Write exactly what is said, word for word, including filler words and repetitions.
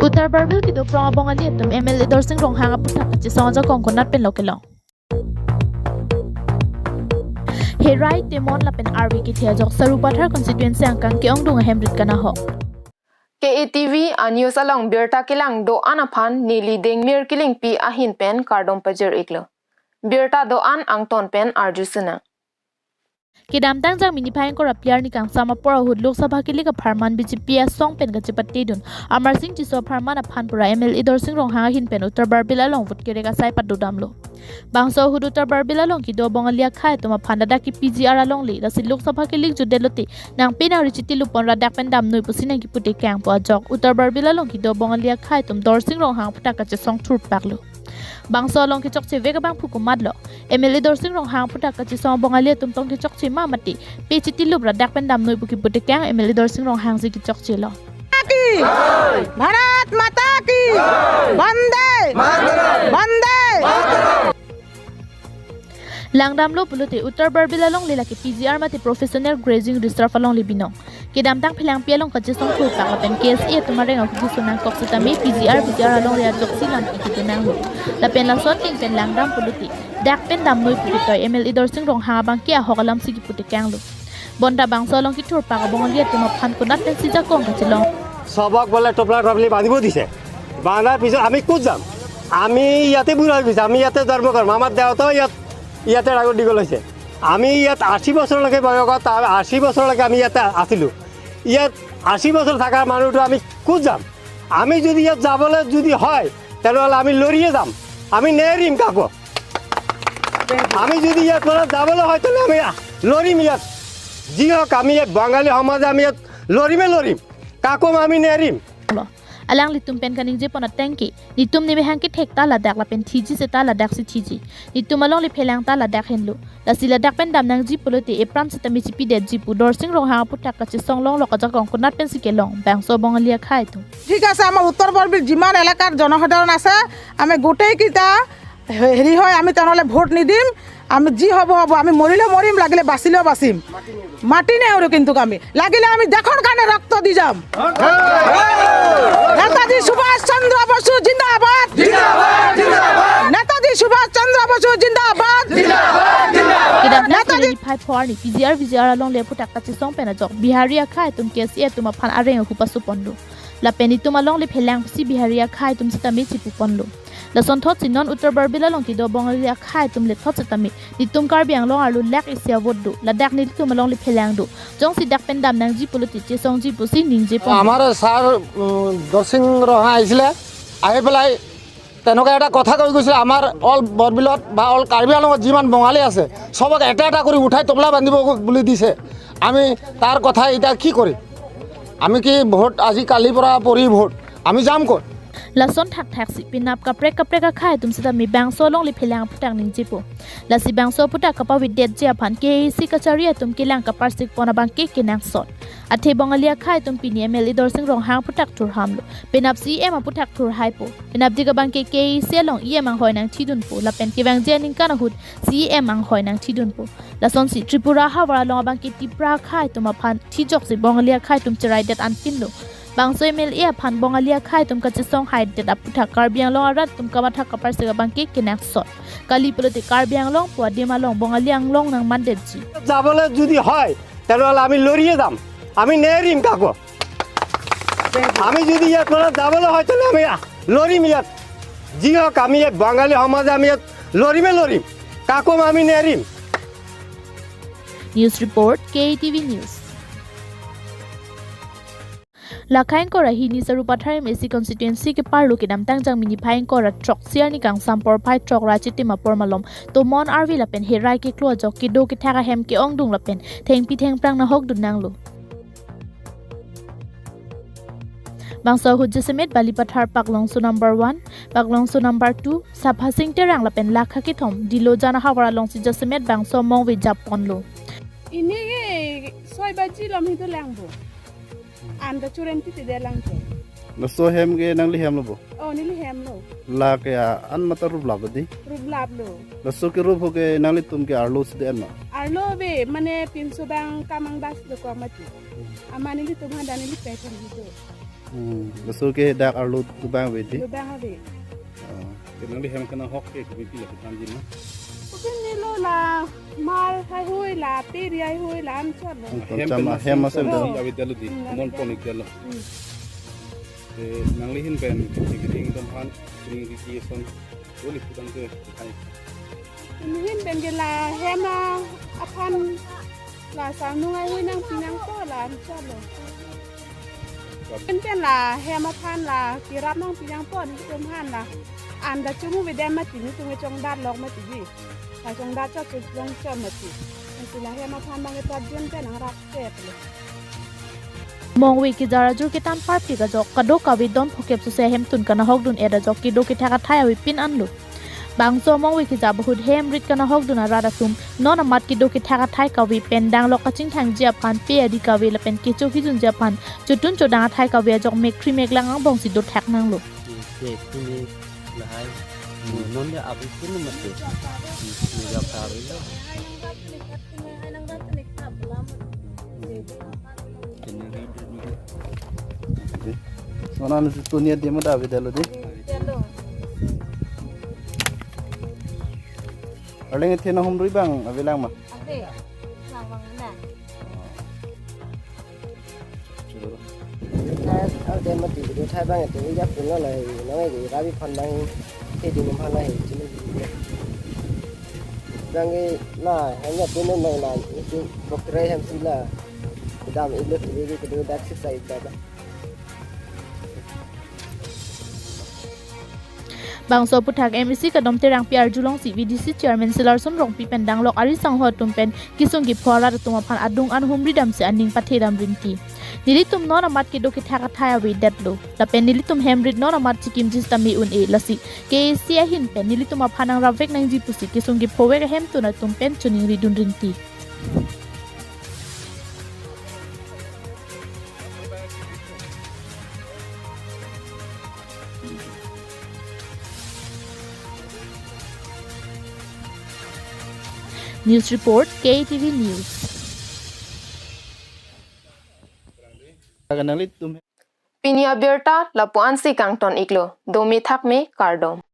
Uttar Barbil kedo krong a-Bongali atum M L A Dorsing Ronghang aputhak kachesong ajakong konat pen lo kelong. Herai, Temon lapen Arvi kethe ajok Sarupathar constituency angkang ke-ongdung ahem rit kanahok. K A T V a-news along birta kelang do-an aphan neli Dengmir Killingpi ahin pen kardom pajir-iklo. Birta do-an angton pen arju sinang. Kedamtang Jangmi niphai ingkoi ra phli arni kangsam apor ahut Lok Sabha kelik apharman B J P asong pen kachepatedun Amarsing Tisso apharman aphan pura M L A Dorsing Ronghang ahin pen Uttar Barbil along vote kerek asai padodamlo. Bangso ahut Uttar Barbil along kedo Bongali akhei atum aphan ladak ke P G R alongle, lasi Lok Sabha kelik jutdetlote nangpi nangri chitilup pon ra dak pen damnoi pusi nangkipu tekang pu ajok Uttar Barbil along kedo Bongali akhei atum Dorsing Ronghang aputhak kachesong thurpaklo. Bangso along kechokche vek abangphu komatlo, M L A Dorsing Ronghang aputhak kachesong Bongali atum tong kechokche ma mati, pe chitilup ra dak pen damnoi pu kipu tekang M L A Dorsing Ronghangsi kechokchelo. की, भारत माता की, वंदे, वंदे। Langdamlo pulote Uttar Barbil alongle lake P G R mate professional grazing reserve alongle binong. Kedamtang Phelangpi along kachesong thurpak lapen K S A atum areng ahu keso nangkok setame P G R, P G R alongle ajoksi lampi kedo nanglo. Lapen lason ateng pen langdam pulote dak pen damnoi pu ketoi M L A Dorsing Ronghang abangke ahok alamsi kipu tekanglo. Bonta bangso along kethurpak a-Bongali atum aphan konat pensi jakong kachelong. সবক বোলে টোপলা টপলি বান্ধিব দিছে। বান্ধাৰ পিছত আমি ক'ত যাম? আমি ইয়াতে বুঢ়া হৈ গৈছে, আমি ইয়াতে জন্ম কৰিম, আমাৰ দেউতাও ইয়াত, ইয়াতে ডাঙৰ দীঘল হৈছে। আমি ইয়াত আশী বছৰলৈকে বয়সত, আশী বছৰলৈকে আমি ইয়াতে আছিলোঁ। ইয়াত আশী বছৰ থকা মানুহটো আমি ক'ত যাম? আমি যদি ইয়াত যাবলৈ যদি হয়, তেনেহ'লে আমি লৰিয়ে যাম, আমি নেৰিম কাকো। আমি যদি ইয়াত পৰা যাবলৈ হয়, তেনে আমি লৰিম ইয়াত। যি হওক, আমি ইয়াত বাঙালী সমাজে আমি ইয়াত লৰিমে লৰিম, কাকো আমি Nerim. Alanglitum pen kaningjepon ateng ke, netum nemehang kethek ta ladak lapen thiji seta ladaksi thiji. Netum alongle phelang ta ladak henlo. Lasi ladak pen damnangji pulote epran seta mechipidetji pu Dorsing Ronghang aputhak kachesong longlok ajakong konat pensi kelong bangso Bongali akhei atum. ঠিক আছে, আমাৰ উত্তৰ বৰবিল যিমান এলেকাৰ জনসাধাৰণ আছে, আমি গোটেইকেইটা হে-, হেৰি হয়, আমি তেনেহ'লে ভোট নিদিম। আমি যি হ'ব হ'ব, আমি মৰিলেও মৰিম, লাগিলে বাচিলেও বাচিম। মাটি নেওৰো কিন্তু আমি, লাগিলে আমি দেশৰ কাৰণে ৰক্ত দি যাম। নেতাজী সুভাষ চন্দ্ৰ বসু জিন্দাবাদ। নেতাজী সুভাষ চন্দ্ৰ বসু জিন্দাবাদ। Kedamtang Phli niphai pho arni P G R V G R alongle aputhak kachesong pen ajok Bihari akhei atum K S A atum aphan areng ahu pasoponlo. Lapen netum alongle phelangsi Bihari akhei atum seta mechipuponlo. Lasonthotsi non Uttar Barbil along kedo Bongali akhei atum lethot setame netum Karbi Anglong arlo lak isi a-vote do. Ladak nelitum alongle phelang do. Jongsi dak pen damnangji pulote chesongji pusi ningjepon. আমাৰ ছাৰ, উম, দৰসিং ৰহা আহিছিলে, আহি পেলাই তেনেকুৱা এটা কথা কৈ গৈছিলে, আমাৰ অল বৰবিলত বা অল কাৰ্বি আংলঙত যিমান বঙালী আছে, চবক এটা এটা কৰি উঠাই টোপলা বান্ধিব বুলি দিছে। আমি তাৰ কথা এতিয়া কি কৰিম? আমি কি ভোট আজি কালিৰ পৰা পৰি ভোট? আমি যাম ক'ত? Lason thakthaksi penap kaprek kaprek akhei atum setame bangso alongle phelang aputhak ningjepo. Lasi bangso aputhak kapavedetji aphan K A A C kachari atum kelang kaparsikpon abangke kenangsot. Athe Bongali akhei atum pini M L A Dorsing Ronghang aputhak thurhamlo. Penap C E M aputhak thurhaipo. Penapdik abangke K A A C along E M anghoi nangthidunpo. Lapen kevangji aningkan ahut C E M anghoi nangthidunpo. Lasonsi Tripura ahavar along abangke Tipra akhei atum aphan thijoksi Bongali akhei atum cheraidet anpinlo. Bangso M L A aphan Bongali akhei atum kachesong haidet aputhak Karbi Anglong arat atum kamatha kaparsik abangke kenangsot. Kali pulote Karbi Anglong pu adim along Bongali Anglong nangmandetji. যাবলৈ যদি হয়, তেনেহ'লে আমি লৰিয়ে যাম, আমি নেৰিম কাকো। আমি যদি ইয়াত পৰা যাবলৈ হয়, তেনে আমি লৰিম ইয়াত। যি হওক, আমি এই বাঙালী সমাজে আমি ইয়াত লৰিমে লৰিম, কাকো আমি Nerim. News report, K A T V News. Lakha ingkoi ra hini Sarupathar M A C constituency keparlo kedamtang Jangmi niphai ingkoi ra throksi arni kangsam porphai throk ra chitim apor malom Tomon Arvi lapen Herai keklo ajok kedo kethak ahem ke-ongdung lapen thengpi thengphrang nahokdun nanglo. Bangso ahut jasemet Balipathar Paklongso number one, Paklongso number two, Saphasing Terang lapen Lakha kethom Dilojan ahavar alongsi jasemet bangso mongve japponlo. Ini ke soi baji lom hitu langbo. Anta churen titi de lang ke. Laso hem ke nangli hemlo bo? Oh, neli hemlo. Lake an mata ruplap di? Ruplaplo. Laso kerup ke nanglitum ke arlo si de-an ma? Arlo be, mane pinso bang kamang das do ko mati. Ama nelitum handa neli pekan hitu. Hmm. Laso ke dak arlo tu abang ave dei. Lo abang ave. Oh. Te nangli hem kana hok ke kopi pila kethan jin na? Kopi ni lo la mar haihui la peri haihui la anchot lo. Hmm, hem cham pen hem masih masih lo. Ave dalo dei. Hmm, mon ave pon dalo. Hmm. Te nangli ahin pen kekring atum aphan, kekring riti ason, doli putang ke hai. Neli ahin pen ke la hem aphan la sarnung haihui nangpi nangpo la anchot lo. Ahin pen la hem aphan la kerap nangpi nangpo nelitum aphan la. Anta chumu bidem mati nelitum kechongdat lok mati dei. Kachongdat chot chot long chot mati. Lasi la hem aphan abang ke prapjin pen nangrap tep lo. Mongve kejar ajur kethan parpik ajok kadokave don phokep sose ahemtun kanahokdun-et ajok kedo kethak athai avepin anlo. Bangso Mongve keja bahut hem rit kanahokdun arat atum non amat kedo kethak athai kave pen danglok kachingthangji aphan pe adi kave lapen kecho kejunji aphan chotun chodang athai kave ajok mekri meklang angbongsi dothak nanglo. Ke kuni lahai. Hmm. Non dia abis pun mati. Hmm, dia kari lo. Mana tu ni dia mada ave dalo dei. Arleng the nahumri abang avelang ma? Ave. Lang abang na. Thai, al dem mati video thai abang itu ya pun lo lai, nang ini rabi phan abang, he di nang phan lai, sini. Abang ini, na, hanya pun lo na, itu bokre hem sila. Kedam ilu tu video kedua dak sisa itu apa? Bangso aphuthak M A C kadom Terangpi arjulongsi V D C chairman Silarson Rongpi pen danglok ari sangho atum pen kesung kepho arat atum aphan adung an humri damsi aning pathedam rinti. Nelitum non amat kedo kethak athai avedetlo. Lapen nelitum hem rit non amat chikimji sitame un-e lasi K A A C ahin pen nelitum aphan nangrapvek nangji pusi kesung kephovek ahemtun atum pen choningridun rinti. News report, K T V News. Akan nanglitum. Pini abirta lapu-ansi kangton iklo, dome thakme kardom.